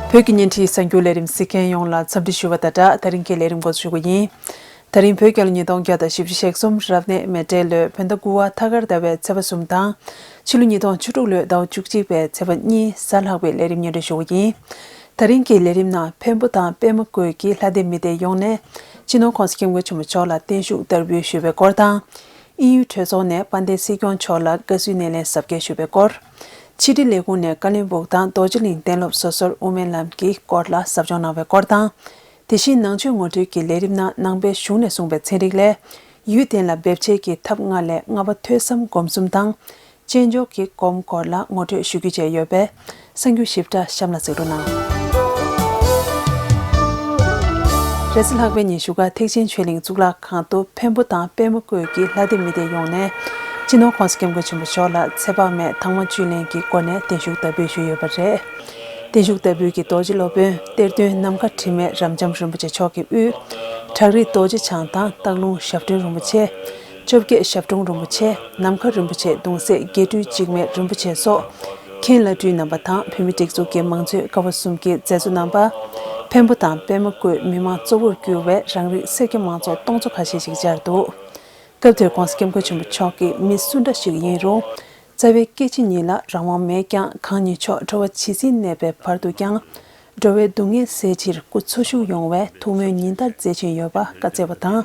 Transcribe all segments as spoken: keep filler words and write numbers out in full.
བོད་ཀྱི་བརྙན་འཕྲིན་གསར་འགྱུར་ལས་རིམ་གཟིགས་མཁན་ཡོངས་ལ་འཚམས་འདྲི་ཞུ་བ་དང་སྦྲགས། ད་རིང་གི་ལས་རིམ་འགོ་འཛུགས་ཞུ་གི་ཡིན། ད་རིང་བོད་རྒྱལ་ལོ་ཉིས་སྟོང་བརྒྱ་དང་བཞི་བཅུ་ཞེ་གསུམ་རབ་གནས་མེ་སྤྲེལ་ལོའི་བོད་ཟླ་དགུ་པ་ཐ་སྐར་ཟླ་བའི་ཚེས་པ་གསུམ་དང་། ཕྱི་ལོ་ཉིས་སྟོང་བཅུ་དྲུག་ལོའི་ཟླ་བ་བཅུ་གཅིག་པའི་ཚེས་པ་གཉིས་གཟའ་ལྷག་པའི་ལས་རིམ་སྙན་སྒྲོན་ཞུ་གི་ཡིན། ད་རིང་གི་ལས་རིམ་ནང་འཕན་པོ་དང་པད་མ་བཀོད་ཀྱི་ལྷ་སྡེ་མི་སྡེ་ཡོངས་ནས་སྤྱི་ནོར་༸གོང་ས་༸སྐྱབས་མགོན་ཆེན་པོ་མཆོག་ལ་བརྟན་བཞུགས་བསྟར་འབུལ་ཞུས་པའི་སྐོར་དང་། དབྱིན་ཡུལ་གྲོས་ཚོགས་ནས་དཔལ་ལྡན་སྲིད་སྐྱོང་མཆོག་ལ་དགའ་བསུའི་སྣེ་ལེན་གཟབ་རྒྱས་ཞུས་པའི་སྐོར། ཕྱི་དྲིལ་ལས་ཁུངས་ནས་ཀ་ལོན་སྦུག་དང་རྡོ་རྗེ་གླིང་གཏན་སློབ་སོ་སོར་དབུ་མའི་ལམ་གྱི་སྐོར་ལ་ཟབ་སྦྱོང་གནང་བའི་སྐོར་དང་། དེ་བཞིན་ནང་ཆོས་ངོ་སྤྲོད་ཀྱི་ལས་རིམ་ནང་ནང་པའི་གཞུང་ནས་གསུངས་པའི་ཚན་རིག་ལས། ཡུལ་གཏན་ལ་འབེབས་བྱེད་ཀྱི་ཐབས་ལྔ་ལས་ལྔ་པ་ཐོས་བསམ་སྒོམ་གསུམ་དང་། དཔྱད་འཇོག་གི་སྒོམ་སྐོར་ལ་ངོ་སྤྲོད་ཞུ་རྒྱུ་བཅས་ཡོད་པས། གསར་འགྱུར་ཞིབ་ཕྲ་གཤམ་ལ་གཟིགས་རོགས་གནང་། རེས་གཟའ་ལྷག་པའི་ཉིན་བཞུགས་སྒར་ཐེག་ཆེན་ཆོས་གླིང་གཙུག་ལག་ཁང་དུ་འཕན་པོ་དང་པད་མ་བཀོད་ཀྱི་ལྷ་སྡེ་མི་སྡེ་ཡོངས་ནས་སྤྱི་ནོར་༸གོང་ས་༸སྐྱབས་མགོན་ཆེན་པོ་མཆོག་ལ་ཚེ་དཔག་མེད་ཐང་མ་བཅུད་ལེན་གྱི་སྒོ་ནས་བརྟན་བཞུགས་བསྟར་འབུལ་ཞུས་ཡོད་པ་རེད། བརྟན་བཞུགས་བསྟར་འབུལ་གྱི་རྡོ་རྗེ་སློབ་དཔོན་གཏེར་སྟོན་ནམ་མཁའ་དྲི་མེད་རབ་འབྱམས་རིན་པོ་ཆེ་མཆོག་གི་དབུས། བྲག་རི་རྡོ་རྗེ་འཆང་དང་སྟག་ལུང་ཞབས་དྲུང་རིན་པོ་ཆེ། བཅོ་བརྒྱད་ཞབས་དྲུང་རིན་པོ་ཆེ། ནམ་མཁའ་རིན་པོ་ཆེ་གདུང་སྲས་དགེ་སྤྲུལ་འཇིགས་མེད་རིན་པོ་ཆེ་སོགས། མཁན་བླ་སྤྲུལ་རྣམ་པ་དང་བོད་མིའི་སྒྲིག་འཛུགས་ཀྱི་མང་གཙོའི་ཀ་བ་གསུམ་གྱི་མཛད་གཙོ་རྣམ་པ། འཕན་པོ་དང་པད་མ་བཀོད་མི་མང་གཙོ་བོར་གྱུར་བའི་རང་རིགས་སེར་སྐྱ་མང་ཚོགས་སྟོང་ཚོ་ཁ་ཤས་ཤིག་བཅར་འདུག་སྐབས་དེར་༸གོང་ས་༸སྐྱབས་མགོན་ཆེན་པོ་མཆོག་གིས་མི་སུ་འདྲ་ཞིག་ཡིན་རུང་། རྩ་བའི་སྐད་ཆ་ཉིད་ལ་རང་དབང་མེད་ཀྱང་། གང་ཉིད་མཆོག་འགྲོ་བ་ཇི་སྲིད་གནས་པའི་བར་དུ་ཀྱང་། འགྲོ་བའི་སྡུག་བསྔལ་སེལ་ཕྱིར་སྐུ་འཚོ་བཞུགས་ཡོང་བའི་ཐུགས་སྨོན་ཉིན་ལྟར་མཛད་བཞིན་ཡོད་པ་བཀའ་སྩལ་བ་དང་།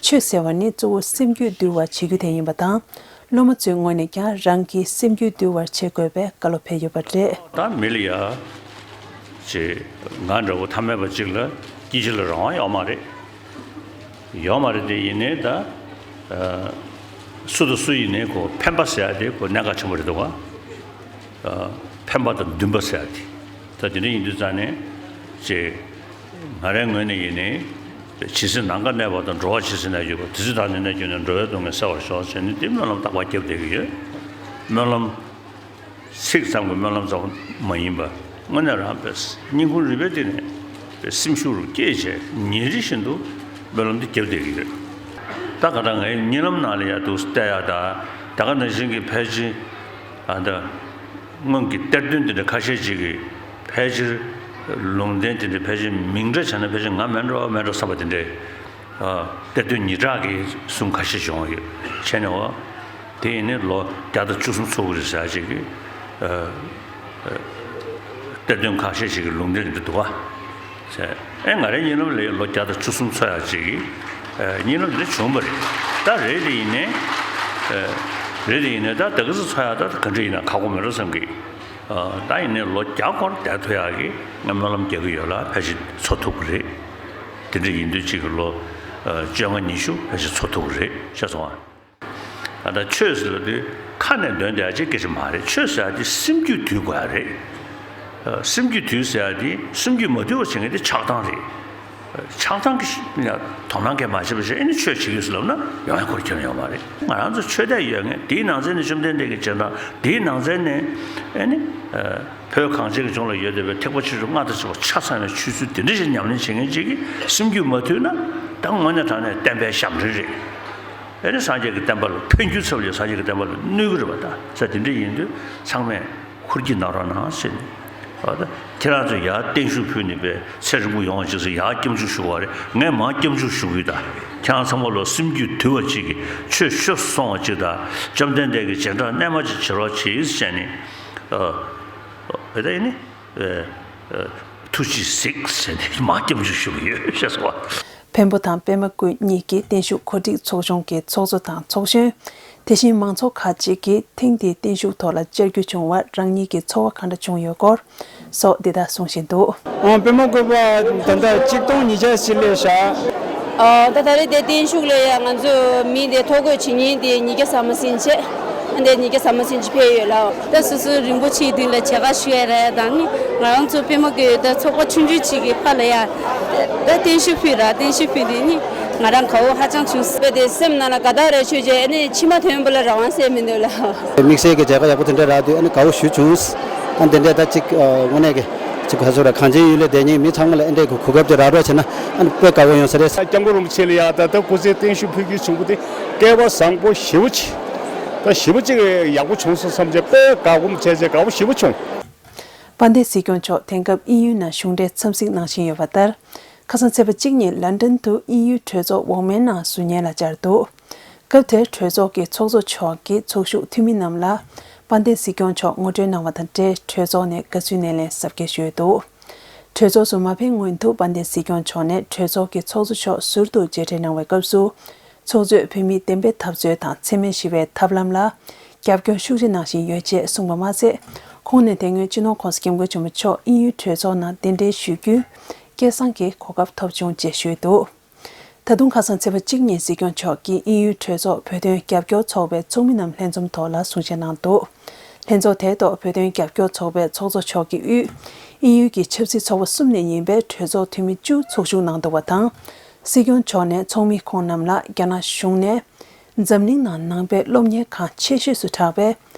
ཆོས་ཟེར་བ་ནི་གཙོ་བོ་སེམས་རྒྱུད་འདུལ་བར་བྱེད་རྒྱུ་དེ་ཡིན་པ་དང་། སློབ་མ་ཚོའི་ངོས་ནས་ཀྱང་རང་གི་སེམས་རྒྱུད་འདུལ་བར་བྱེད་དགོས་པའི་བཀའ་སློབ་ཕེབས་ཡོད་པ་རེད། ད་མི་ལ་ཡ། ཅེས། ང་འདྲ་བོ་ཐ་མལ་པ་གཅིག་ལ་སྐྱེ་འཆི་ལ་རང་དབང་ཡོད་མ་རེད། ཡོད་མ་རེད་དེ་ཡིན་ནའི་ད། ཨ། སུ་དང་སུ་ཡིན་ནའི་ཁོ་འཕེན་པ་ཟེར་ཡ་དེ་ཁོ་གནད་འགག་ཆེན་པོ་རེད་འདུག་ག་ཨ། འཕེན་པ་དང་འདུན་པ་ཟེར་ཡ་དེ། ད་དེ་འདྲ་ཡིན་དུས་ཙང་ནས་ཅེས། ང་རའི་ངོས་ནས་ཡིན་ནའི། ཇི་སྲིད་ནམ་མཁའ་གནས་པ་དང་། འགྲོ་བ་ཇི་སྲིད་གནས་གྱུར་པ། དེ་ཚེ་བདག་ཉིད་གནས་གྱུར་ནས། འགྲོ་བའི་སྡུག་བསྔལ་སེལ་བར་ཤོག་ཅེས་ནི་དེ་སྨོན་ལམ་རྟག་པར་བརྒྱབ་བསྡད་ཀྱི་ཡོད། སྨོན་ལམ། ཚིག་ཙམ་གྱི་སྨོན་ལམ་ཙམ་མ་ཡིན་པར་དངོས་གནས་རང་པས་སྙིང་ཁུང་རུས་པའི་གཏིང་ནས་པས་སེམས་ཤུགས་རུ་བསྐྱེད་བྱས་ཉིན་རེ་བཞིན་དུ་སྨོན་ལམ་འདི་བརྒྱབ་བསྡད་ཀྱི་ཡོད། ད་ག་ད་ངའི་གཉིད་ལམ་ནང་ལ་ཡ་འདུག་བལྟས་ཡ། ད་ད་ག་ནང་བཞིན་གྱི་ཕལ་ཆེར་ཨ་ད་སྔོན་གྱི་གཏེར་སྟོན་འདི་འདྲ་ཁ་ཤས་ཅིག་གིས་ཕལ་ཆེར་ལུང་བསྟན་འདི་འདྲ་ཕལ་ཆེར་མིང་འདྲ་བྱས་ན་ཕལ་ཆེར་ང་མེད་འགྲོ་མེད་འགྲོ་བསམ་པ་དེ་འདྲས། ཨ། གཏེར་སྟོན་ཉི་གྲགས་ཀྱིས་གསུང་ཁ་ཤས་བྱུང་ཡོད་བྱས་ནས། འོ། དེ་ཡིན་ནི་ལོ་བརྒྱ་དང་བཅུ་གསུམ་ཚོ་གི་རེད་ཟེར་ཅིག་གིས། ཨ། ཨ། གཏེར་སྟོན་ཁ་ཤས་ཤིག་གིས་ལུང་བསྟན་འདི་འདུག་ག་ཟེར། ཨེ། ང་རའི་གཉིད་ལམ་ལ་ལོ་བརྒྱ་དང་བཅུ་གསུམ་ཚོ་ཡ་ཅིག་གིས། ཨ། གཉིད་ལམ་འདི་བྱུང་བ་རེད། ད་རེད་དེ་ཡིན་ནའི། ཨ། རེད་དེ་ཡིན་ནའི་ད་ད་ག་ཚོད་ཚོ་ཡ་ད་ག་འདྲ་ཡིན་ན་ཁག་པོ་མེད་འགྲོ་བསམ་གི། ཨ། ད་ཡིན་ནའི་ལོ་བརྒྱ་འཁོར་བསྡད་ཐུབ་ཡག་གི་ང་སྨོན་ལམ་རྒྱག་གི་ཡོད་ལ། ཕལ་ཆེར་འཚོ་ཐུབ་ཀྱི་རེད། དེ་འདྲ་ཡིན་དུས་གཅིག་གི་ལོ། ཨ། བཅོ་ལྔ་ཉི་ཤུ་ཕལ་ཆེར་འཚོ་ཐུབ་ཀྱི་རེད། ཤེས་སོང་ཨ། ཨ། ད་ཆོས་ཟེར་ལབ་དུས་ཁ་ནས་འདོན་བསྡད་ཡག་ཅིག་སྐད་ཆ་མ་རེད། ཆོས་ཟེར་ཡག་དེ་སེམས་རྒྱུད་དུལ་དགོས་ཡག་རེད། ཨ། སེམས་རྒྱུད་དུལ་ཟེར་ཡག་དེ་སེམས་རྒྱུད་མ་དུལ་བ་བྱེད་མཁན་དེ་ཆགས་སྡང་རེད། ཆགས་སྡང་གི་དོ་སྣང་གང་མ་བྱེད་པ་བྱས། ཨེ་ནི་ཆོས་བྱེད་ཀྱི་ཡོད་ཟེར་ལབ་ན་ཡོང་ཡ་ཁོར་ཁྱོན་ཡོད་མ་རེད། ང་རང་ཚོ་ཆོས་དད་ཡོད་མཁན། དེའི་ནང་ཚན་ནས་བཅོམ་ལྡན་འདས་ཀྱི་རྗེས་འབྲང་། དེའི་ནང་ཚན་ནས་ཨེ་ནི། ཨ། བོད་གངས་ཅན་གྱི་ལྗོངས་ལ་ཡོད་བསྡད་པའི་ཐེག་པ་ཆེ་ཆུང་སྔར་དང་ཕྱི་མ་ཆ་ཚང་བའི་ཆོས་ཚུལ་དེ་འདྲ་ཞིག་ཉམས་ལེན་བྱེད་མཁན་ཅིག་གི་སེམས་རྒྱུད་མ་དུལ་ན། ད་དངོས་གནས་དྲང་གནས་བསྟན་པའི་ཞབས་འདྲེན་རེད། ཨེ་ནི་སངས་རྒྱས་ཀྱི་བསྟན་པ་ལ་འཕོ་འགྱུར་ཚ་བ་ཡོད། སངས་རྒྱས་ཀྱི་བསྟན་པ་ལ་གནོད་ཀྱི་རེད་པ། ད་ཟེར། དེ་འདྲ་ཡིན་དུས་ཚང་མས་ཧུར་གྱིས་གནང་རོགས་གནང་ཟེར་ནས། འོ། ད་ཁྱེད་རང་ཚོས་ཡར་བརྟན་བཞུགས་ཕུལ་ནས་པས་ཚེ་རིང་པོ་ཡོང་བ་ཅིག་ཟེར་ཡར་སྐྱབས་འཇུག་ཞུ་བ་རེད། ངས་མར་སྐྱབས་འཇུག་ཞུ་གི་ཡོད། ད་ཁྱེད་རང་ཚང་མ་ལོ་སེམས་རྒྱུད་དུལ་བ་ཅིག་གིས་ཆོས་ཤོད་སོང་བ་ཅིག་དང་། བཅོམ་ལྡན་འདས་ཀྱི་རྗེས་འབྲང་རྣལ་མ་ཅིག་བྱེད་རོགས་གྱིས་ཟེར་ནས། ཨ། འོ། ད་ཡིན་ནི། ཨ། ཨ། ཐུགས་རྗེས་གཟིགས་ཟེར་ནས་མར་སྐྱབས་འཇུག་ཞུ་གི་ཡོད། ཤེས་སོང་བ། འཕན་པོ་དང་པད་མ་བཀོད་གཉིས་ཀྱི་བརྟན་བཞུགས་གོ་སྒྲིག་ཚོགས་ཆུང་གི་ཚོགས་གཙོ་དང་ཚོགས་གཞོན། དེ་བཞིན་མང་ཚོགས་ཁག་ཅིག་གིས་ཐེངས་འདིའི་བརྟན་བཞུགས་ཐོག་ལ་བཅར་རྒྱུ་བྱུང་བར་རང་ཉིད་ཀྱི་ཚོར་བ་གང་འདྲ་བྱུང་ཡོད་སྐོར་སོགས་འདི་ལྟར་གསུངས་བཞིན་འདུག། ཨང་། པད་མ་བཀོད་པ་ད་ལྟ་གཅིག་སྟོང་ཉིས་བརྒྱ་ཞིག་སླེབས་ཤག། ཨ། ད་ད་རེས་དེ་བརྟན་བཞུགས་ལ་ཡ་ང་ཚོ་མི་དེ་ཐོ་འགོད་བྱེད་མཁན་དེ་ཉིས་བརྒྱ་ཟ་མ་ཟིན་བྱས། ཨ། དེ་ཉིས་བརྒྱ་ཟ་མ་ཟིན་ཅིག་ཕེབས་ཡོད་ལགས། ད་སོ་སོའི་རིན་པོ་ཆེའི་མདུན་ལ་མཇལ་ཁ་ཞུ་ཡ་རེད། ད་ནི་ང་རང་ཚོ་པད་མ་བཀོད་ད་ཚོགས་པ་ཆུང་ཆུང་ཅིག་གི་ཕར་ལ་ཡ། ད་བརྟན་བཞུགས་ཕུལ་ར། བརྟན་བཞུགས་ཕུལ་དེ་ནི་ང་རང་དགའ་བོ་ཧ་ཅང་བྱུང་། དཔེ་དེ་སེམས་ནང་ལ་དགའ་ཐག་རེད་ཆོད་བྱས། ཨ་ནི་མཆི་མ་ཐོན་པ་ལ་རང་དབང་གསལ་མི་འདུག་ལགས། དམིགས་བསལ་གྱི་མཇལ་ཁ་ཡག་པོ་དེ་འདྲ་རག་དུས་ཨ་ནི་དགའ་བོ་ཞེ་པོ་བྱུང་། ཨ། དེ་འདྲ་ད་ཅིག། ཨ། དངོས་གནས་ཀྱི་ཅིག་ག་ཚོད་ར། གངས་ཅན་ཡུལ་ལ་བསྡད་མཁན་མི་ཚང་མ་ལ་ཨ་འདྲའི་གོ་སྐབས་དེ་རག་འགྲོ་བྱས་ན་ཨ་ནི་དཔེ་དགའ་བོ་ཡོང་ས་རེད། སྐྱབས་མགོན་རིན་པོ་ཆེ་ལ་ཡ་ད་ལྟ་སྐུ་ཚེ་བརྟན་བཞུགས་ཕུལ་རྒྱུ་བྱུང་བ་དེ་སྐལ་བ་བཟང་པོ་ཞེ་པོ་ཅིག། ད་ཞེ་པོ་ཅིག་ཡག་པོ་བྱུང་སོང་བསམ་བྱས། དཔེ་དགའ་སྒོམ་བྱས་བྱས་དགའ་བོ་ཞེ་པོ་བྱུང་། དཔལ་ལྡན་སྲིད་སྐྱོང་མཆོག་དེང་སྐབས་དབྱིན་ཡུལ་ནང་གཞུང་འབྲེལ་འཚམས་གཟིགས་གནང་བཞིན་ཡོད་པ་ལྟར། ཁ་སང་ཚེས་པ་གཅིག་ཉིན་ལན་ཀྲན་དུ་དབྱིན་ཡུལ་གྲོས་ཚོགས་འོག་མའི་ནང་ཟུར་ཉན་ལ་བཅར་འདུག་སྐབས་དེར་གྲོས་ཚོགས་ཀྱི་ཚོགས་གཙོ་མཆོག་གིས་ཚོགས་ཞུགས་འཐུས་མི་རྣམས་ལ་དཔལ་ལྡན་སྲིད་སྐྱོང་མཆོག་ངོ་སྤྲོད་གནང་བ་དང་འབྲེལ། གྲོས་ཚོགས་ནས་དགའ་བསུའི་སྣེ་ལེན་གཟབ་རྒྱས་ཞུས་འདུག་གྲོས་ཚོགས་སུ་མ་ཕེབས་སྔོན་དུ་དཔལ་ལྡན་སྲིད་སྐྱོང་མཆོག་ནས་གྲོས་ཚོགས་ཀྱི་ཚོགས་གཙོ་མཆོག་ཟུར་དུ་མཇལ་འཕྲད་གནང་བའི་སྐབས་སུ། ཚོགས་གཙོས་བོད་མིའི་བདེན་པའི་འཐབ་རྩོད་དང་འཚེ་མེད་ཞི་བའི་ཐབས་ལམ་ལ་རྒྱབ་སྐྱོར་ཤུགས་ཆེ་གནང་བཞིན་ཡོད་ཅེས་གསུངས་པ་མ་ཟད། ཁོང་ནས་དེ་སྔོན་སྤྱི་ནོར་༸གོང་ས་༸སྐྱབས་མགོན་ཆེན་པོ་མཆོག་དབྱིན་ཡུལ་གྲོས་ཚོགས་ནང་གདན་འདྲེན་ཞུ་རྒྱུའི་སྐལ་བཟང་གི་གོ་སྐབས་ཐོབ་བྱུང་ཅེས་ཞུས་འདུག་ད་དུང་ཁ་སང་ཚེས་པ་གཅིག་ཉིན་སྲིད་སྐྱོང་མཆོག་གིས་དབྱིན་ཡུལ་གྲོས་ཚོགས་བོད་དོན་རྒྱབ་སྐྱོར་ཚོགས་པའི་ཚོགས་མི་རྣམས་ལྷན་འཛོམས་ཐོག་ལ་གསུང་བཤད་གནང་འདུག་ལྷན་ཚོགས་དེའི་ཐོག་བོད་དོན་རྒྱབ་སྐྱོར་ཚོགས་པའི་ཚོགས་གཙོ་མཆོག་གིས་དབུས་དབྱིན་ཡུལ་གྱི་ཆབ་སྲིད་ཚོགས་པ་གསུམ་ནས་ཡིན་པའི་གྲོས་ཚོགས་འཐུས་མི་བཅུ་ཚོགས་ཞུགས་གནང་འདུག་པ་དང་། སྲིད་སྐྱོང་མཆོག་ནས་ཚོགས་མི་ཁོང་རྣམས་ལ་རྒྱ་ནག་གཞུང་ནས་འཛམ་གླིང་ནང་ནང་པའི་སློབ་གཉེར་ཁང་ཆེ་ཤོས་སུ་གྲགས་པའི་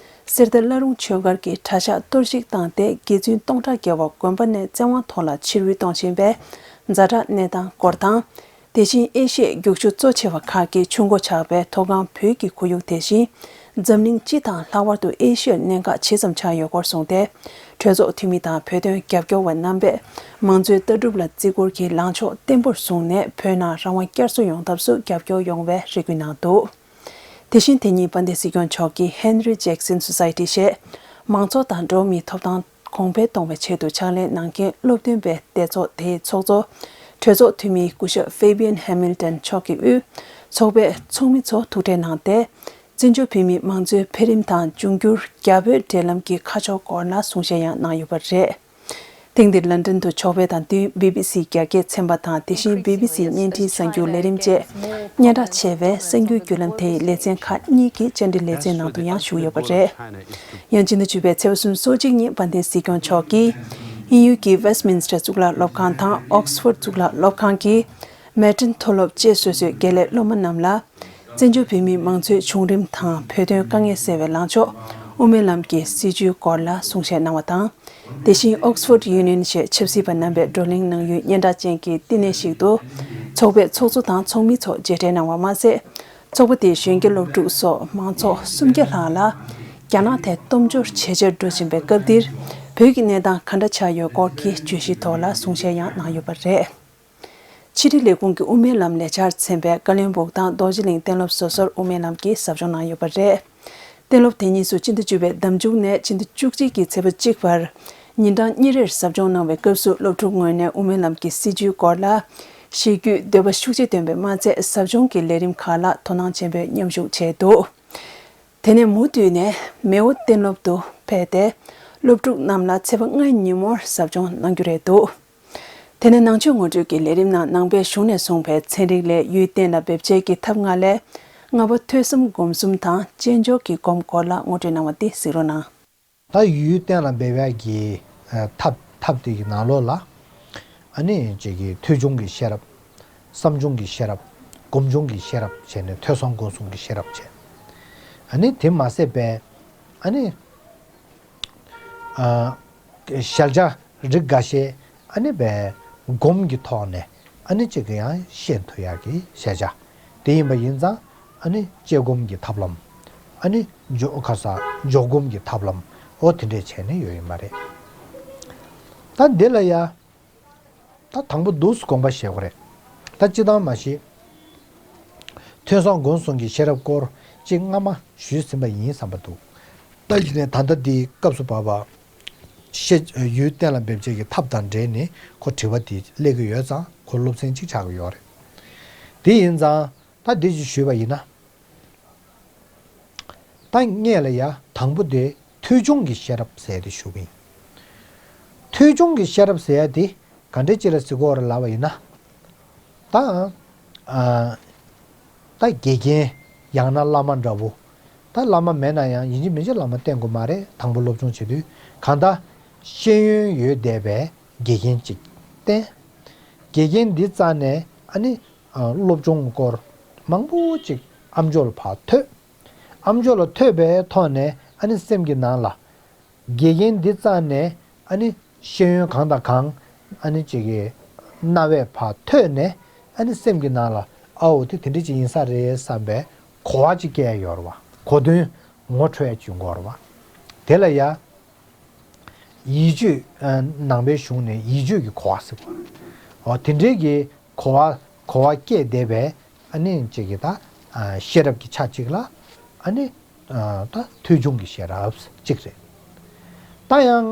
གསེར་རྟ་བླ་རུང་ཆོས་སྒར་གྱི་གྲྭ་ཤག་གཏོར་བཤིག་བཏང་སྟེ། དགེ་ཚུལ་སྟོང་ཕྲག་བརྒལ་བ་དགོན་པ་ནས་བཙན་དབང་ཐོག་ལ་ཕྱིར་འབུད་གཏོང་བཞིན་པའི་ཛ་དྲག་གནས་སྟངས་སྐོར་དང་། དེ་བཞིན་ཨེ་ཤི་ཡའི་རྒྱུག་ཤུགས་གཙོ་ཆེ་བ་ཁག་གི་ཆུ་འགོ་ཆགས་པའི་མཐོ་སྒང་བོད་ཀྱི་ཁོར་ཡུག་དེ་བཞིན་འཛམ་གླིང་སྤྱི་དང་ལྷག་པར་དུ་ཨེ་ཤི་ཡར་གནད་འགག་ཇི་ཙམ་ཆགས་ཡོད་སྐོར་གསུངས་ཏེ། གྲོས་ཚོགས་འཐུས་མི་དང་བོད་དོན་རྒྱབ་སྐྱོར་བ་རྣམ་པས་མང་གཙོའི་ལྟ་གྲུབ་ལ་བརྩི་བཀུར་གྱིས་ལངས་ཕྱོགས་བརྟན་པོར་བཟུང་ནས་བོད་ནང་རང་དབང་བསྐྱར་གསོ་ཡོང་ཐབས་སུ་རྒྱབ་སྐྱོར་ཡོང་བའི་རེ་སྐུལ་གནང་འདུག་དེ་བཞིན་དེ་ཉིན་དཔལ་ལྡན་སྲིད་སྐྱོང་མཆོག་གིས་Henry Jackson Society ཞེས་མང་ཚོགས་དང་འགྲོ་བ་མིའི་ཐོབ་ཐང་གོང་འཕེལ་གཏོང་བའི་ཆེད་དུ་ཕྱག་ལས་གནང་མཁན་སློབ་སྟོན་པའི་སྡེ་ཚོགས་དེའི་ཚོགས་གཙོ་གྲོས་ཚོགས་འཐུས་མི་སྐུ་ཞབས་Fabian Hamilton མཆོག་གིས་དབུས་ཚོགས་པའི་ཚོགས་མི་ཚོ་ཐུག་འཕྲད་གནང་སྟེ། བཙན་བྱོལ་བོད་མིའི་མང་གཙོའི་འཕེལ་རིམ་དང་འབྱུང་འགྱུར་རྒྱ་བོད་འབྲེལ་ལམ་གྱི་ཁ་ཕྱོགས་སྐོར་ལ་གསུང་བཤད་ཡང་གནང་ཡོད་པ་རེད། ཐེངས་འདིར་ལན་ཀྲན་དུ་ཕྱོགས་ཕེབས་དང་བསྟུན་བི་བི་སི་རྒྱ་སྐད་ཚན་པ་དང་དེ་བཞིན་བི་བི་སི་བརྙན་འཕྲིན་གསར་འགྱུར་ལས་རིམ་བཅས་སྙན་གྲགས་ཆེ་བའི་གསར་འགྱུར་བརྒྱུད་ལམ་དེའི་ལེ་ཚན་ཁག་གཉིས་ཀྱི་བཅར་འདྲི་ལེ་ཚན་ནང་དུ་ཡང་ཞུགས་ཡོད་པ་རེད། ཡང་སྤྱི་ཟླ་བཅུ་པའི་ཚེས་པ་སོ་གཅིག་ཉིན་དཔལ་ལྡན་སྲིད་སྐྱོང་མཆོག་གིས་དབྱིན་ཡུལ་གྱི་Westminster གཙུག་ལག་སློབ་ཁང་དང་Oxford གཙུག་ལག་སློབ་ཁང་གི་Merton མཐོ་སློབ་བཅས་སོ་སོའི་དགེ་ལས་སློབ་མ་རྣམས་ལ། བཙན་བྱོལ་བོད་མིའི་མང་གཙོའི་བྱུང་རིམ་དང་བོད་དོན་དཀའ་ངལ་སེལ་བའི་ལངས་ཕྱོགས་དབུ་མའི་ལམ་གྱི་སྲིད་བྱུས་སྐོར་ལ་གསུང་བཤད་གནང་བ་དང་། དེ་བཞིན་Oxford Union ཞེས་ཆབ་སྲིད་པ་རྣམ་པས་བགྲོ་གླེང་གནང་ཡུལ་སྙན་གྲགས་ཅན་གྱི་བསྟི་གནས་ཤིག་ཏུ། ཚོགས་པའི་ཚོགས་གཙོ་དང་ཚོགས་མི་ཚོ་མཇལ་འཕྲད་གནང་བ་མ་ཟད། ཚོགས་པ་དེའི་གཞོན་སྐྱེས་སློབ་ཕྲུག་སོགས་མང་ཚོགས་སུམ་བརྒྱ་ལྷག་ལ། རྒྱ་ནག་ཐད་སྟོབས་འབྱོར་ཇེ་ཆེར་འགྲོ་བཞིན་པའི་སྐབས་འདིར། བོད་ཀྱི་གནས་སྟངས་ག་འདྲ་ཆགས་ཡོད་སྐོར་གྱི་བརྗོད་གཞིའི་ཐོག་ལ་གསུང་བཤད་ཡང་གནང་ཡོད་པ་རེད། ཕྱི་དྲིལ་ལས་ཁུངས་ཀྱི་དབུ་མའི་ལམ་ལས་འཆར་ཚན་པས་བཀའ་བློན་སྦུག་དང་རྡོ་རྗེ་གླིང་གཏན་སློབ་བཟོ་ཟུར་དབུ་མའི་ལམ་གྱིས་ཟབ་སྦྱོང་གནང་ཡོད་པ་རེད། གཏན་སློབ་དེ་གཉིས་སུ་སྤྱི་ཟླ་བཅུ་པའི་ཟླ་མཇུག་ནས་སྤྱི་ཟླ་བཅུ་གཅིག་གི་ཚེས་པ་གཅིག་བར་ཉིན་གྲངས་གཉིས་རེར་ཟབ་སྦྱོང་གནང་བའི་སྐབས་སུ་སློབ་ཕྲུག་ངོས་ནས་དབུ་མའི་ལམ་གྱི་སྲིད་བྱུས་སྐོར་ལ་ཤེས་རྒྱུའི་འདོད་པ་ཤུགས་ཆེ་བཏོན་པས་མ་ཚད་ཟབ་སྦྱོང་གི་ལས་རིམ་ཁག་ལ་དོ་སྣང་ཆེན་པོས་མཉམ་ཞུགས་བྱས་འདུག་དེ་ནས་མུ་མཐུད་ནས་མེའོ་གཏན་སློབ་ཏུ་ཕེབས་ཏེ་སློབ་ཕྲུག་རྣམས་ལ་ཚེས་པ་ལྔའི་ཉིན་མོར་ཟབ་སྦྱོང་གནང་རྒྱུ་རེད་འདུག་དེ་ནས་ནང་ཆོས་ངོ་སྤྲོད་ཀྱི་ལས་རིམ་ནང་ནང་པའི་གཞུང་ནས་གསུངས་པའི་ཚན་རིག་ལས་ཡུལ་གཏན་ལ་འབེབས་བྱེད་ཀྱི་ཐབས་ལྔ་ལས། ལྔ་པ་ཐོས་བསམ་སྒོམ་གསུམ་དང་དཔྱད་འཇོག་གི་སྒོམ་སྐོར་ལ་ངོ་སྤྲོད་གནང་བ་འདི་གཟིགས་རོགས་གནང་། ད་ཡུལ་གཏན་ལ་འབེབས་ཡག་གི་ཨ་ཐབས་ཐབས་དེ་གི་ནང་ལོགས་ལ། ཨ་ནི་ཅིག་གི་ཐོས་བྱུང་གི་ཤེས་རབ། བསམ་བྱུང་གི་ཤེས་རབ། སྒོམ་བྱུང་གི་ཤེས་རབ་བྱས་ནས་ཐོས་བསམ་སྒོམ་གསུམ་གྱི་ཤེས་རབ་བྱས། ཨ་ནི་དེ་མ་ཟད་པའི་ཨ་ནི། ཨ། གཞལ་བྱ་རིགས་འགའ་ཤས་ཨ་ནི་བའི་སྒོམ་གྱི་ཐོག་ནས་ཨ་ནི་གཅིག་གི་ཡང་ཤེས་ཐུབ་ཡག་གི་གཞལ་བྱ་དེ་ཡིན་པ་ཡིན་ཙང་ཨ་ནི་དཔྱད་སྒོམ་གྱི་ཐབས་ལམ། ཨ་ནི་འཇོག་ཁ་ས་འཇོག་སྒོམ་གྱི་ཐབས་ལམ་འོ་དེ་འདྲས་བྱས་ནས་ཡོད་ཡིན་པ་རེད། ད་འདི་ལ་ཡ། ད་དང་པོ་འདུག་སེ་དགོངས་པ་བཞེས་དགོས་རེད། ད་སྤྱིར་བཏང་མ་གཞི། ཐོས་བསམ་སྒོམ་གསུམ་གྱི་ཤེས་རབ་སྐོར་གཅིག་སྔ་མ་ཞུས་ཟིན་པ་ཡིན་བསམ་པ་འདུག་ད་ཡིན་ནའི་ད་ལྟ་འདིའི་སྐབས་སུ་བབས་པ། ཤེས་ཡུལ་གཏན་ལ་འབེབས་བྱེད་ཀྱི་ཐབས་དང་འབྲེལ་ནས་ཁོ་དྲི་བ་འདི་སླེབས་ཀྱི་ཡོད་ཙང་ཁོ་སློབ་ཚན་གཅིག་ཆགས་ཀྱི་ཡོད་རེད། དེ་ཡིན་ཙང་ད་འདི་ཅིག་ཞུས་པ་ཡིན་ན། ད་ངས་ལ་ཡ་དང་པོ་དེ་ཐོས་བྱུང་གི་ཤེས་རབ་ཟེར་ཡ་དེ་ཞུ་གི་ཡིན། ཐོས་བྱུང་གི་ཤེས་རབ་ཟེར་ཡ་དེ་ག་འདྲ་ཅིག་ལ་ཟེར་གྱི་ཡོད་རེད་ལབ་པ་ཡིན་ན། ད་ཨ་ད་དགེ་རྒན་ཡང་ན་བླ་མ་འདྲ་བོ། ད་བླ་མ་མེད་ན་ཡང་ཡིན་གཅིག་མིན་གཅིག་བླ་མ་བསྟེན་དགོས་མ་རེད། དང་པོ་སློབ་སྦྱོང་བྱེད་དུས་གང་ལྟར་ཤེས་ཡོན་ཡོད་བསྡད་པའི་དགེ་རྒན་ཅིག་བསྟེན། དགེ་རྒན་འདི་རྩ་ནས་ཨ་ནི། ཨ། སློབ་སྦྱོང་སྐོར་མང་པོ་ཅིག་ཨ་མཆོག་ལ་ཕར་ཐོས། ཨ་མཆོག་ལ་ཐོས་པའི་ཐོག་ནས་ཨ་ནི་སེམས་ཀྱི་ནང་ལ། དགེ་རྒན་འདི་རྩ་ནས་ཨ་ནི་ཤེས་ཡོན་གང་དང་གང་ཨ་ནི་ཅིག་གི་རྣ་བས་ཕར་ཐོས་ནས་ཨ་ནི་སེམས་ཀྱི་ནང་ལ་ཨའོ་དེ་དེ་འདྲ་ཅིག་ཡིན་ས་རེད་བསམ་པའི་གོ་བ་ཅིག་སྐྱེ་ཡ་ཡོད་རེད་བ། གོ་དོན་ངོ་འཕྲོད་ཡ་ཅིག་ཡོང་གི་ཡོད་རེད་བ། དེ་ལ་ཡ། ཡིད་དཔྱོད་ནང་པའི་གཞུང་ནས་ཡིད་དཔྱོད་ཀྱི་གོ་བ་ཟེར་བ། འོ་དེ་འདྲའི་གི་གོ་བ་གོ་བ་སྐྱེས་བསྡད་པའི་ཨ་ནི་གཅིག་གི་ད་ཤེས་རབ་ཀྱི་ཆ་གཅིག་ལ་ཨ་ནི་ད་ཐོས་བྱུང་གི་ཤེས་རབ་གཅིག་རེད། ད་ཡང་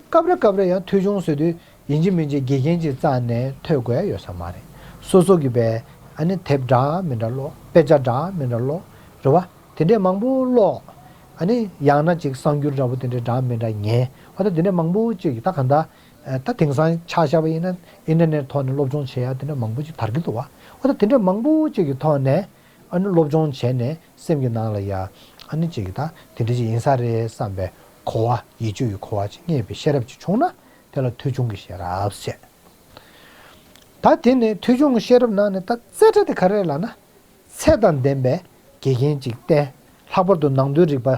སྐབས་རེ་སྐབས་རེ་ཡང་ཐོས་བྱུང་ཟེར་དུས་ཡིན་གཅིག་མིན་གཅིག་དགེ་རྒན་གཅིག་རྩ་ནས་ཐོས་དགོས་ཡ་ཡོད་ས་མ་རེད། སོ་སོ་གི་བས་ཨ་ནི་དེབ་འདྲ་མི་འདྲ་ཀློག་དཔེ་ཆ་འདྲ་མི་འདྲ་ཀློག་རེད་བ། དེ་འདྲས་མང་པོ་ཀློག་ཨ་ནི་ཡང་ན་ཅིག་གསར་འགྱུར་འདྲ་པོ་དེ་འདྲས་འདྲ་མི་འདྲ་ཉན། འོ་ད་དེ་འདྲས་མང་པོ་ཅིག་གི་ད་ག་འདྲ་ད་དེང་སང་ཆ་བཞག་པ་ཡིན་ན་ཨིན་ཊར་ནེཊ་ཐོག་ནས་སློབ་སྦྱོང་བྱེད་ཡ་དེ་འདྲས་མང་པོ་ཅིག་དར་གྱི་འདུག་བ། འོ་ད་དེ་འདྲས་མང་པོ་ཅིག་གི་ཐོག་ནས་ཨ་ནི་སློབ་སྦྱོང་བྱས་ནས་སེམས་ཀྱི་ནང་ལ་ཡ་ཨ་ནི་ཅིག་གི་ད་དེ་འདྲས་ཅིག་ཡིན་ས་རེད་བསམ་པའི་གོ་བ་ཡིད་དཔྱོད་ཀྱི་གོ་བ་ཅིག་རྙེད་པའི་ཤེས་རབ་ཅིག་བྱུང་ན་དེ་ལ་ཐོས་བྱུང་གི་ཤེས་རབ་ཟེར། ད་དེ་ནས་ཐོས་བྱུང་གི་ཤེས་རབ་ནང་ནས་ད་རྩེ་གྲ་དེ་ག་རེ་རེད་ལབ་ན། ཚད་དང་ལྡན་པའི་དགེ་རྒན་ཅིག་བསྟེན། ལྷག་པར་དུ་ནང་དོན་རིག་པ་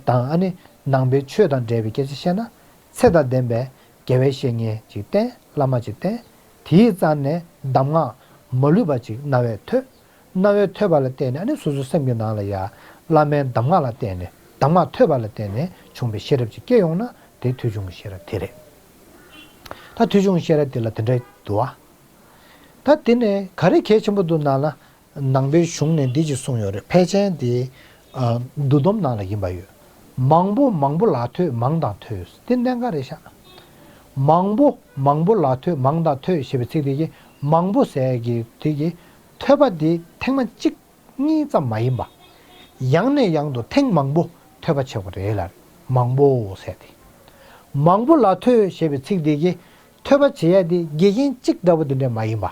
དང་ཨ་ནི་ནང་པའི་ཆོས་དང་འབྲེལ་བའི་སྐད་ཆ་བཤད་ན། ཚད་དང་ལྡན་པའི་དགེ་བའི་བཤེས་གཉེན་ཅིག་བསྟེན། བླ་མ་ཅིག་བསྟེན། དེའི་རྩ་ནས་གདམས་ངག་མ་ལུས་པ་ཅིག་རྣ་བས་ཐོས། རྣ་བས་ཐོས་པ་ལ་བརྟེན་ནས་ཨ་ནི་སོ་སོའི་སེམས་ཀྱི་ནང་ལ་ཡ་བླ་མའི་གདམས་ངག་ལ་བརྟེན་ནས་གདམས་ངག་ཐོས་པ་ལ་བརྟེན་ནས་བྱུང་བའི་ཤེས་རབ་ཅིག་སྐྱེ་ཡོང་ན་དེ་ཐོས་བྱུང་གི་ཤེས་རབ་དེ་རེད། ད་ཐོས་བྱུང་གི་ཤེས་རབ་དེ་ལ་དེ་འདྲ་འདུག་བ། ད་དེ་ནས་ག་རེ་གལ་ཆེན་པོ་འདུག་ན་ལ། ནང་པའི་གཞུང་ནས་འདི་ཅིག་གསུངས་ཡོད་རེད། ཕལ་ཆེར་འདི་ཨ་འདུལ་སྡོམ་ནང་ལ་ཡིན་པ་ཡོད། མང་པོ་མང་པོ་ལ་ཐོས་མང་དང་ཐོས། འདི་གནད་འགག་རེད་ཤག་མང་པོ་མང་པོ་ལ་ཐོས་མང་དང་ཐོས་ཞེས་པའི་ཚིག་དེ་གི་མང་པོ་ཟེར་གི་དེ་གི་ཐོས་པ་འདི་ཐེངས་མ་གཅིག་གཉིས་ཙམ་མ་ཡིན་པ། ཡང་ནས་ཡང་དུ་ཐེངས་མང་པོ་ཐོས་པ་བྱེད་དགོས་རེད་ལ། མང་པོ་ཟེར་ཏེ། མང་པོ་ལ་ཐོས་ཞེས་པའི་ཚིག་འདི་གིས་ཐོས་པ་བྱེད་ཡ་དེ་དགེ་རྒན་གཅིག་འདྲ་པོ་དེ་འདྲ་མ་ཡིན་པ།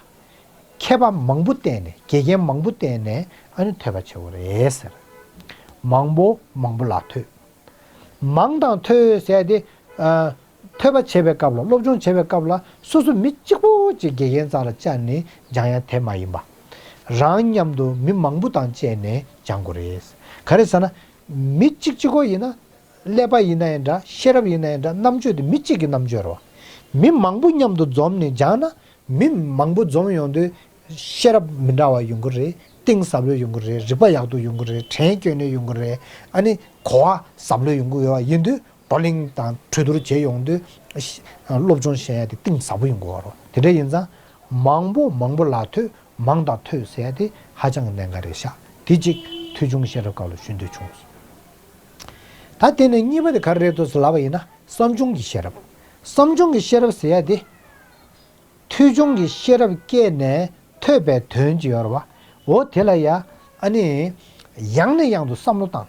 མཁས་པ་མང་པོ་བསྟེན་ནས་དགེ་རྒན་མང་པོ་བསྟེན་ནས་ཨ་ནི་ཐོས་པ་བྱེད་དགོས་རེད་ཟེར། མང་པོ་མང་པོ་ལ་ཐོས། མང་དང་ཐོས་ཟེར་ཏེ། ཨ། ཐོས་པ་བྱེད་པའི་སྐབས་ལ་སློབ་སྦྱོང་བྱེད་པའི་སྐབས་ལ་སོ་སོ་མི་གཅིག་པོ་གཅིག་དགེ་རྒན་རྩ་ལ་བཅར་ནས་སྦྱང་ཡ་དེ་མ་ཡིན་པ། རང་མཉམ་དུ་མི་མང་པོ་དང་བཅས་ནས་སྦྱང་དགོས་རེད། ག་རེ་ཟེར་ན། མི་གཅིག་གཅིག་པོ་ཡིན་ན། ཀླད་པ་ཡིན་ན་ཡང་འདྲ་ཤེས་རབ་ཡིན་ན་ཡང་འདྲ་རྣམ་དཔྱོད་དེ་མི་གཅིག་གི་རྣམ་དཔྱོད་རེད་བ། མི་མང་པོ་མཉམ་དུ་འཛོམས་ནས་སྦྱངས་ན། མི་མང་པོ་འཛོམས་ཡོང་དུས་ཤེས་རབ་མི་འདྲ་བ་ཡོང་གི་རེད། གཏིང་ཟབ་ལོས་ཡོང་གི་རེད། རིག་པ་ཡག་ཏུ་ཡོང་གི་རེད། དྲན་སྐྱོན་ནས་ཡོང་གི་རེད། ཨ་ནི་གོ་བ་ཟབ་ལོས་ཡོང་གི་ཡོད་པ་ཡིན་དུས་བགྲོ་གླེང་དང་གྲོས་བསྡུར་བྱེད་ཡོང་དུས་སློབ་སྦྱོང་བྱེད་ཡ་དེ་གཏིང་ཟབ་པོ་ཡོང་གི་ཡོད་རེད། དེ་འདྲ་ཡིན་ཙང་མང་པོ་མང་པོ་ལ་ཐོས་མང་དང་ཐོས་ཟེར་ཡ་དེ་ཧ་ཅང་གི་གནད་འགག་རེད་ཤག་དེ་གཅིག་ཐོས་བྱུང་གི་ཤེས་རབ་སྐབས་ལ་ཞུ་འདོད་བྱུང་། ད་དེ་ནས་གཉིས་པ་དེ་ག་རེ་རེད་འདུག་ཟེར་ལབ་པ་ཡིན་ན་བསམ་བྱུང་གི་ཤེས་རབ། བསམ་བྱུང་གི་ཤེས་རབ་ཟེར་ཡ་དེ། ཐོས་བྱུང་གི་ཤེས་རབ་སྐྱེས་ནས་ཐོས་པའི་དོན་གྱི་ཡོད་རེད་བ། འོ་དེ་ལ་ཡ་ཨ་ནི་ཡང་ནས་ཡང་དུ་བསམ་བློ་བཏང་།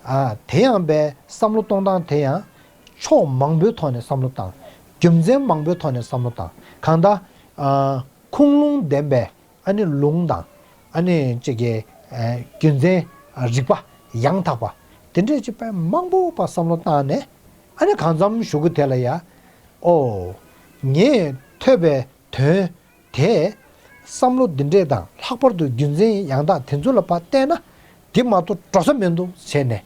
ཨ་དེ་ཡང་པའི་བསམ་བློ་གཏོང་སྟངས་དེ་ཡང་ཕྱོགས་མང་པོའི་ཐོག་ནས་བསམ་བློ་བཏང་། རྒྱུ་མཚན་མང་པོའི་ཐོག་ནས་བསམ་བློ་བཏང་། གང་ལྟར་ཨ་ཁུངས་ལུང་ལྡན་པའི་ཨ་ནི་ལུང་དང་ཨ་ནི་ཅིག་གི་ཨ་རྒྱུ་མཚན་རིགས་པ་ཡང་དག་པ་དེ་འདྲས་ཅིག་དཔེ་མང་པོ་པ་བསམ་བློ་བཏང་ནས་ཨ་ནི་གང་འཚམ་ཞུ་གི་དེ་ལ་ཡ། ཨོ། ངས་ཐོས་པའི་དོན་དེ་བསམ་བློ་འདི་འདྲས་དང་ལྷག་པར་དུ་རྒྱུ་མཚན་ཡང་དག་དེ་ཚོ་ལ་ཕར་བལྟས་ན་འདི་མ་གཏོགས་འགྲོ་ས་མི་འདུག་བྱས་ནས་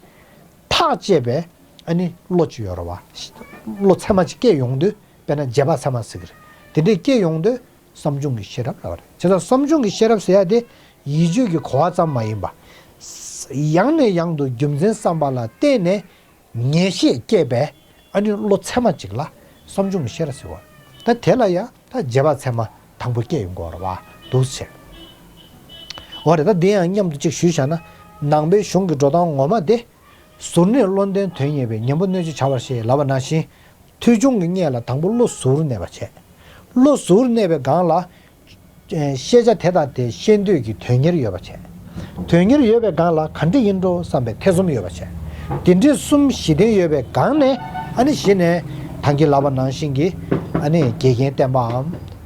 ཐག་བཅད་པའི་ཨ་ནི་བློ་ཅིག་ཡོད་རེད་བ། བློ་ཚད་མ་ཅིག་སྐྱེས་ཡོང་དུས་དཔེར་ན་རྗེས་དཔག་ཚད་མ་ཟེར་གི་རེད། དེ་འདྲས་སྐྱེས་ཡོང་དུས་བསམ་བྱུང་གི་ཤེས་རབ་ལབ་པ་རེད། བྱས་ཙང་བསམ་བྱུང་གི་ཤེས་རབ་ཟེར་ཡ་དེ་ཡིད་དཔྱོད་ཀྱི་གོ་བ་ཙམ་མ་ཡིན་པ། ཡང་ནས་ཡང་དུ་རྒྱུ་མཚན་བསམ་པ་ལ་བརྟེན་ནས་ངེས་ཤེས་སྐྱེས་པའི་ཨ་ནི་བློ་ཚད་མ་གཅིག་ལ་བསམ་བྱུང་གི་ཤེས་རབ་ཟེར་བ། ད་དེ་ལ་ཡང་ད་རྗེས་དཔག་ཚད་མ་དང་པོ་སྐྱེས་ཡོང་གི་ཡོད་རེད་བ་འདུག་ཟེར། འོ་རེད། ད་འདི་ཡང་མཉམ་དུ་གཅིག་ཞུས་བཞག་ན་ནང་པའི་གཞུང་གི་འགྲོ་སྟངས་ངོ་མ་དེ། གཟུར་གནས་བློ་ལྡན་དོན་གཉེར་བས། ཉན་པོ་སྣོད་བཅུད་བྱ་བར་བཤད་ལབ་པ་ནང་བཞིན། ཐོས་བྱུང་གི་གནས་ལ་དང་པོ་བློ་གཟུར་གནས་པ་བྱས། བློ་གཟུར་གནས་པའི་སྒང་ལ། ཨེ་ཤེས་བྱ་དེ་དང་དེ་ཤེས་འདོད་ཀྱི་དོན་གཉེར་ཡོད་པ་བྱས། དོན་གཉེར་ཡོད་པའི་སྒང་ལ་ག་འདྲ་ཡིན་འགྲོ་བསམ་པའི་ཐེ་ཚོམ་ཡོད་པ་བྱས། དེ་འདྲའི་གསུམ་གཞི་རྟེན་ཡོད་པའི་སྒང་ནས་ཨ་ནི་གཞི་ནས་ད་གིན་ལབ་པ་ནང་བཞིན་གྱི་ཨ་ནི་དགེ་རྒན་བསྟེན་པའམ།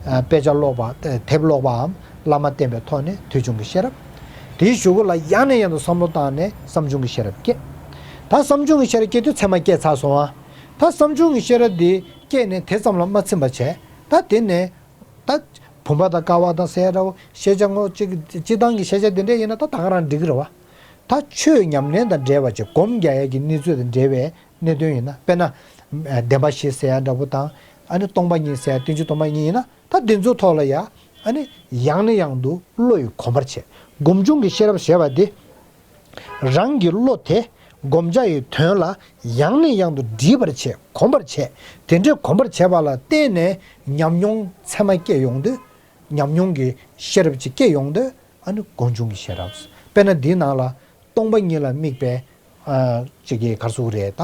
ཨ་དཔེ་ཆ་ཀློག་པ་དེབ་ཀློག་པའམ་བླ་མ་བསྟེན་པའི་ཐོག་ནས་ཐོས་བྱུང་གི་ཤེས་རབ། དེའི་གཞུག་གུ་ལ་ཡང་ནས་ཡང་དུ་བསམ་བློ་བཏང་ནས་བསམ་བྱུང་གི་ཤེས་རབ་སྐྱེ། ད་བསམ་བྱུང་གི་ཤེས་རབ་སྐྱེ་དུས་ཚད་མ་སྐྱེས་ཚར་སོང་ཨ། ད་བསམ་བྱུང་གི་ཤེས་རབ་འདི་སྐྱེས་ནས་དེ་ཙམ་ལ་མ་ཚིམ་པ་བྱས། ད་དེ་ནས་ད་བུམ་པ་དང་ཀ་བ་དང་ཟེར་ཡ་འདྲ་བོ་ཤེས་བྱ་ངོ་གཅིག་སྤྱི་བཏང་གི་ཤེས་བྱ་དེ་འདྲས་ཡིན་ན་ད་ད་ག་རང་འགྲིག་གི་རེད་བ། ད་ཆོས་ཉམས་ལེན་དང་འབྲེལ་བ་བྱས་སྒོམ་རྒྱག་ཡ་གི་གནས་ཚུལ་དང་འབྲེལ་བའི་གནད་དོན་ཡིན་ན། དཔེར་ན། བདེན་པ་བཞི་ཟེར་ཡ་འདྲ་བོ་དང་། ཨ་ནི་སྟོང་པ་ཉིད་ཟེར་ཡ་བསྟན་བཅོས་སྟོང་པ་ཉིད་ཡིན་ན་ད་འདི་ཚོའི་ཐོག་ལ་ཡ། ཨ་ནི་ཡང་ནས་ཡང་དུ་བློ་ཡི་གོམས་པར་བྱེད། སྒོམ་བྱུང་གི་ཤེས་རབ་ཞེས་པ་འདི། རང་གི་བློ་དེ་ བསྒོམ་བྱ་ཡི་དོན་ལ་ཡང་ནས་ཡང་དུ་འདྲིས་པར་བྱེད། གོམས་པར་བྱེད། དེ་འདྲའི་གོམས་པར་བྱེད་པ་ལ་བརྟེན་ནས་ཉམས་མྱོང་ཚད་མ་སྐྱེ་ཡོང་དུས། ཉམས་མྱོང་གི་ཤེས་རབ་ཅིག་སྐྱེ་ཡོང་དུས། ཨ་ནི་སྒོམ་བྱུང་གི་ཤེས་རབ། དཔེར་ན་འདིའི་ནང་ལ་སྟོང་པ་ཉིད་ལ་དམིགས་པའི་ཨ་ཅིག་གི་ག་རེ་ཟེར་དགོས་རེད་ད།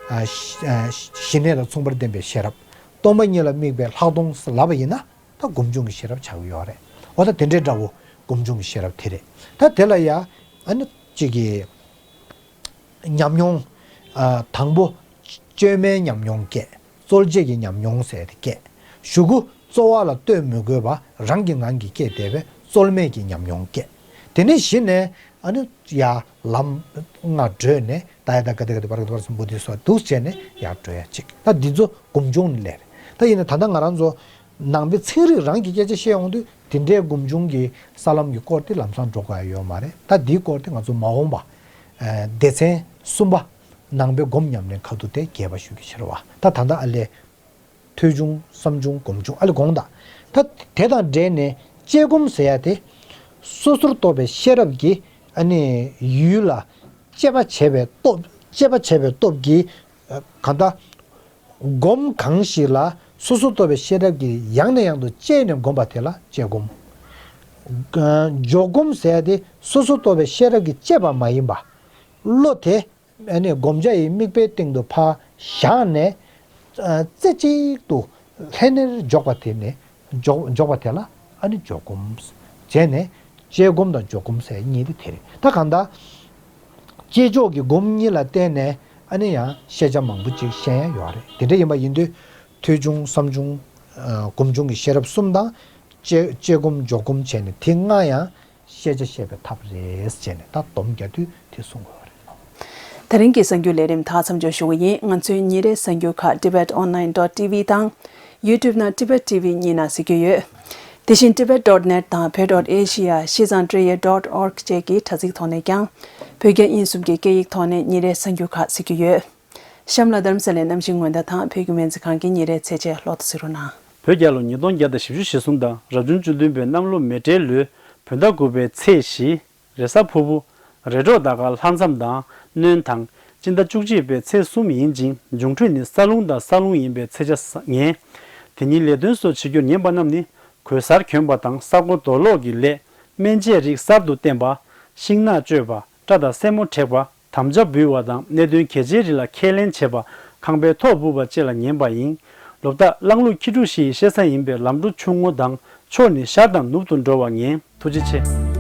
ཨ་ཞི་ཨ་ཞི་གནས་དང་མཚུངས་པར་ལྡན་པའི་ཤེས་རབ། སྟོང་པ་ཉིད་ལ་དམིགས་པའི་ལྷག་མཐོང་ལབ་པ་ཡིན་ན། ད་སྒོམ་བྱུང་གི་ཤེས་རབ་ཆགས་ཀྱི་ཡོད་རེད། འོ་ད་དེ་འདྲའི་འདྲ་བོ་སྒོམ་བྱུང་གི་ཤེས་རབ་དེ་རེད། ད་དེ་ལ་ཡ་ཨ་ནི་གཅིག་གི་ཉམས་མྱོང་། ཨ་དང་པོ་བཅོས་མའི་ཉམས་མྱོང་སྐྱེ། རྩོལ་བཅས་ཀྱི་ཉམས་མྱོང་ཟེར་དེ་སྐྱེ། གཞུག་གུ་རྩོལ་བ་ལ་ལྟོས་མི་དགོས་པ་རང་གི་ངང་གིས་སྐྱེས་བསྡད་པའི་རྩོལ་མེད་ཀྱི་ཉམས་མྱོང་སྐྱེ། དེ་ནས་གཞི་ནས་ཨ་ནི་ཡ་ལམ་ལྔ་བགྲོད་ནས་ད་ཡ་ད་ག་དེ་ག་དེ་བར་ག་དེ་བར་སུ་འབུ་དེ་སོགས་འདུག་བྱས་ནས་ཡར་བགྲོད་ཡ་གཅིག་ད་འདི་ཚོ་སྒོམ་བྱུང་ནས་སླེབས་རེད། ད་ཡིན་ན་ད་ལྟ་ང་རང་ཚོ་ནང་པའི་ཚན་རིག་རང་གི་སྐད་ཆ་བཤད་ཡོང་དུས་དེ་འདྲའི་སྒོམ་བྱུང་གི་ས་ལམ་གྱི་སྐོར་དེ་ལམ་སང་འགྲོ་དགོས་ཡ་ཡོད་མ་རེད། ད་འདིའི་སྐོར་དེ་ང་ཚོ་མ་འོངས་པ་སྡེ་ཚན་གསུམ་པ་ནང་པའི་སྒོམ་ཉམས་ལེན་ཁ་ཐུག་དེ་རྒྱས་པ་ཞུ་རྒྱུ་བྱེད་རོགས། ད་ད་ལྟ་ཨ་ལས། ཐོས་བྱུང་བསམ་བྱུང་སྒོམ་བྱུང་ཨ་ལས་དགོངས་དག་ད་དེ་དང་འབྲེལ་ནས་དཔྱད་སྒོམ་ཟེར་ཡ་དེ། སོ་སོར་རྟོག་པའི་ཤེས་རབ་ཀྱིས་ཨ་ནི་ཡུལ་ལ་དཔྱད་པ་བྱས་པའི་སྟོབས། དཔྱད་པ་བྱས་པའི་སྟོབས་ཀྱིས་ཨ་གང་ལྟར། སྒོམ་གང་ཞིག་ལ་སོ་སོར་རྟོག་པའི་ཤེས་རབ་ཀྱིས་ཡང་ནས་ཡང་དུ་དཔྱད་ནས་བསྒོམ་པ་དེ་ལ་དཔྱད་སྒོམ། ཨ་འཇོག་སྒོམ་ཟེར་ཡ་དེ་སོ་སོར་རྟོག་པའི་ཤེས་རབ་ཀྱིས་དཔྱད་པ་མ་ཡིན་པ། བློ་དེ་ཨ་ནི་བསྒོམ་བྱ་ཡི་དམིགས་པའི་སྟེང་དུ་ཕར་བཞག་ནས། ཨ་རྩེ་གཅིག་ཏུ་ལྷན་ནེར་འཇོག་པ་དེ་ནི་འཇོག་འཇོག་པ་དེ་ལ་ཨ་ནི་འཇོག་སྒོམ། བྱས་ནས་དཔྱད་སྒོམ་དང་འཇོག་སྒོམ་ཟེར་གཉིས་དེ་དེ་རེད། ད་གང་ལྟར། དཔྱད་འཇོག་གི་སྒོམ་གཉིས་ལ་བརྟེན་ནས་ཨ་ནི་ཡང་ཤེས་བྱ་མང་པོ་ཅིག་ཤེས་ཡ་ཡོད་རེད། དེ་འདྲ་ཡིན་པ་ཡིན་དུས། ཐོས་བྱུང་བསམ་བྱུང་། ཨ་སྒོམ་བྱུང་གི་ཤེས་རབ་གསུམ་དང་། དཔྱད་དཔྱད་སྒོམ་འཇོག་སྒོམ་བྱས་ནས་དེ་ལྔ་ཡང་། ཤེས་བྱ་ཤེས་པའི་ཐབས་རེད་ཅེས་ནས་ད་སྡོམ་རྒྱག་དུས་དེ་གསུང་དགོས་པ་རེད། དེ་རིང་གི་གསར་འགྱུར་ལས་རིམ་དག་མཚམས་འཇོག་ཞུ་གི་ཡིན། ང་ཚོའི་ཉིན་རེའི་གསར་འགྱུར་ཁག་tibet online dot tv དང་YouTube ནང་Tibet T V གཉིས་ནང་གཟིགས་རྒྱུ་ཡོད། དེ་བཞིན་tibet dot net དང་བོད་dot asia ཤིས་ཙང་ཀྲི་ཡེ་dot org བཅས་ཀྱི་དྲ་ཚིགས་ཐོག་ནས་ཀྱང་བོད་རྒྱ་དབྱིན་གསུམ་གྱི་སྐད་ཡིག་ཐོག་ནས་ཉིན་རེའི་གསར་འགྱུར་ཁག་གཟིགས་རྒྱུ་ཡོད། གཤམ་ལ་རྡ་རམ་ས་ལའི་གནམ་གཤིས་སྔོན་བརྡ་དང་བོད་ཀྱི་སྨན་རྩིས་ཁང་གི་ཉིན་རེའི་ཚེས་ཆ་ལོག་ཏུ་གཟིགས་རོགས་གནང་། བོད་རྒྱལ་ལོ་ཉིས་སྟོང་བརྒྱ་དང་བཞི་བཅུ་ཞེ་གསུམ་དང་རབ་བྱུང་བཅུ་བདུན་པའི་གནམ་ལོ་མེ་སྤྲེལ་ལོའི་བོད་ཟླ་དགུ་པའི་ཚེས་བཞི། རེས་གཟའ་ཕུར་བུ། རེས་གྲོགས་ཟླ་སྐར་ལྷག་མཚམས་དང་སྣོན་དང་སྤྱི་ཟླ་བཅུ་གཅིག་པའི་ཚེས་གསུམ་ཡིན་ཅིང་འབྱུང་འཕྲོད་ནི་ས་རླུང་དང་ས་རླུང་ཡིན་པའི་ཚེས་ཆ་ངན། དེ་ཉིན་ལས་དོན་སོགས་བྱེད་རྒྱུར་ཉན་པ་རྣམས་ནི་གོས་གསར་གྱོན་པ་དང་ས་རྐོ་རྡོ་སློག་གི་ལས། སྨན་དཔྱད་རིགས་གསར་དུ་བསྟེན་པ། ཤིང་ནགས་གཅོད་པ། སྐྲ་དང་སེན་མོ་བྲེག་པ། དམ་བཅའ་འབུལ་བ་དང་གནད་དོན་གལ་ཆེའི་རིགས་ལ་ཁས་ལེན་བྱེད་པ། ཁང་པའི་ཐོག་སྦུབ་པ་བཅས་ལ་ཉན་པ་ཡིན། ལོ་རྟགས་གླང་ལུག་ཁྱི་འབྲུག་བཞི་ཡི་བཤད་ས་ཡིན་པས་ལམ་འགྲོ་ཆུང་ངུ་དང་ཕྱོགས་ནི་ཤར་དང་ནུབ་ཏུ་འགྲོ་བ་ངན། ཐུགས་རྗེ་ཆེ།